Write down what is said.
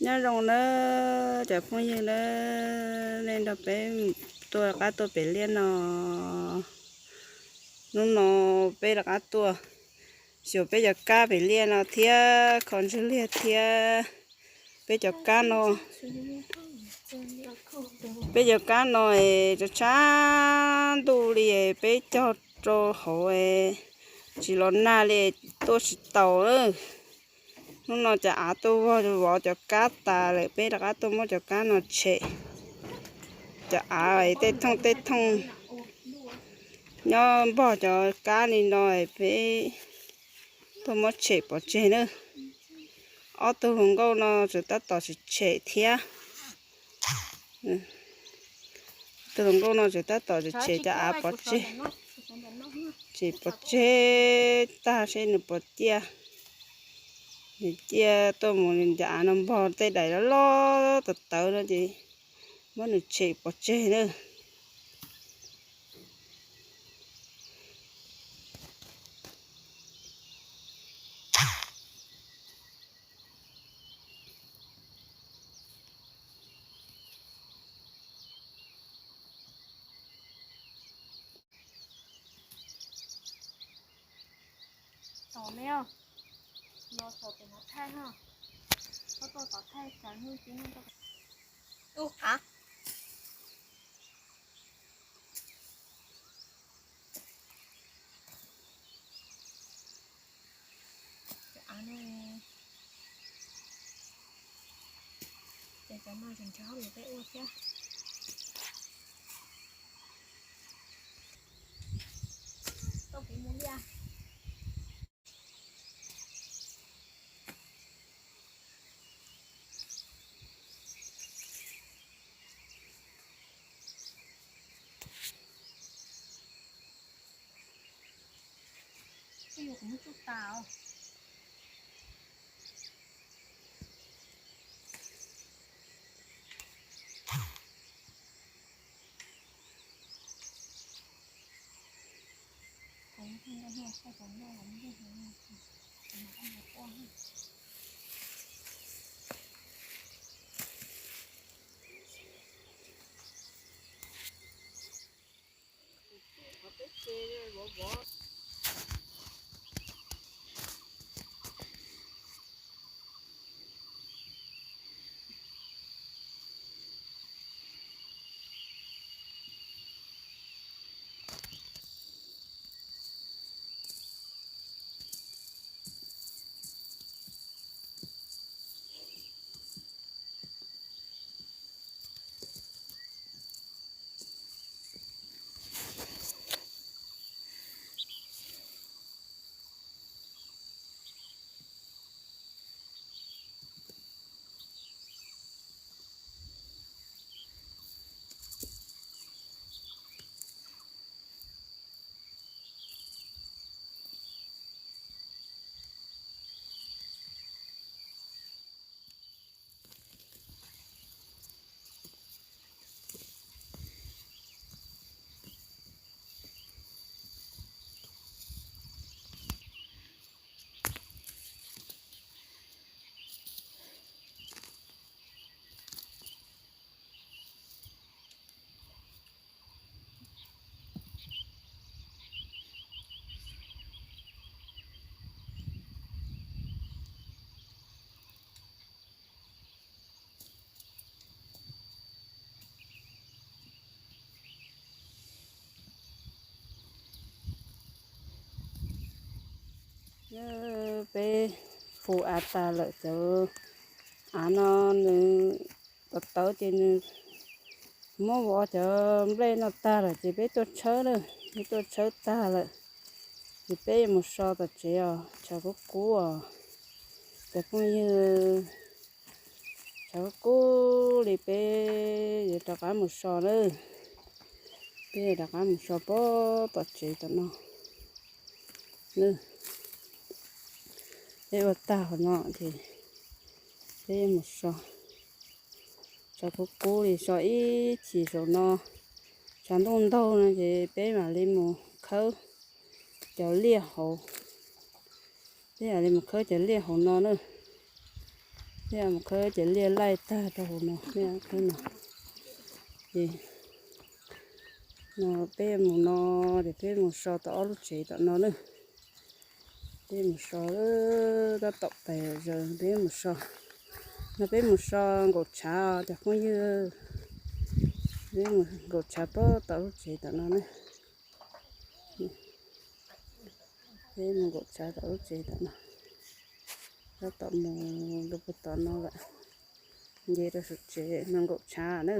Nyob zoo nawb cov phooj ywg nawb, nej nrog peb tuaj rov qab tuaj pem liaj no. Hnub no peb rov qab tuaj xyuas peb cov kab pem liaj no thiab kho ntswg liag thiab. Peb cov kab no, peb cov kab no es tshav tshav ntuj li peb cog rau hauv tsis los nag li tuaj tsis taus. Hnub no cov av tuaj vov cov kab tas lawm, peb rov qab tuaj muab cov kab no tshem. Cov av tej thooj tej thooj nyob npog cov kab li no, peb tuaj muab tshem pov tseg na. Ob tug hluas nkauj no tseem tab tom tsis tshem thiab. Tus hluas nkauj no tseem tab tom tsis tshem cov av pov tseg, tshem pov tseg tag seb nws puas ciaj. Nws ciaj tuaj mus ncav av no npog tej daim loj loj tawv tawv no ces muab nws tshem pov tseg na. Tom ne, no tom pem no thaij na, koj tuaj tom thaij tsawv hnub tib neeg tuaj. Ub, av. Cov av no, ces cov no tseem nrhiav hauj lwm peb ua thiab. Tau kev mus liaj. Kuv yuav kuv muab tsuj tas os. Peb fu av tas lawm, cov av no nws tawv tawv ces nws muab vov cov nplej no tag lawm ces peb tuaj tshawb na, peb tuaj tshawb tag lawm ces peb yuav mus so tom tsev os, tshav kub kub os. Cov phooj ywg, tshav kub kub li peb yuav rov qab mus so na, peb yuav rov qab mus so pem tom tsev tom no. Peb ua tag qhov no ces peb mus so, tshav kub kub li so ib chim saum no, tshav ntuj ntaug no ces peb mam li mus khawb cov liaj hauv, peb mam li mus khawb cov liaj hauv no na. Mus khawb cov liaj laij tag rau hauv no, no. Ces no peb mus no, ces peb mus so tom ob lub tsev tom no na. Peb mus so, tab tom pais zaws peb mus so. No peb mus so nkaum tshav cov phooj ywg. Peb mus nkaum tshav puag tom lub tsev tom no na. Peb mus nkaum tshav tom lub tsev tom no. Tab tom mus rau puag tom no lawm. Nce rau saum tsev no nkaum tshav na.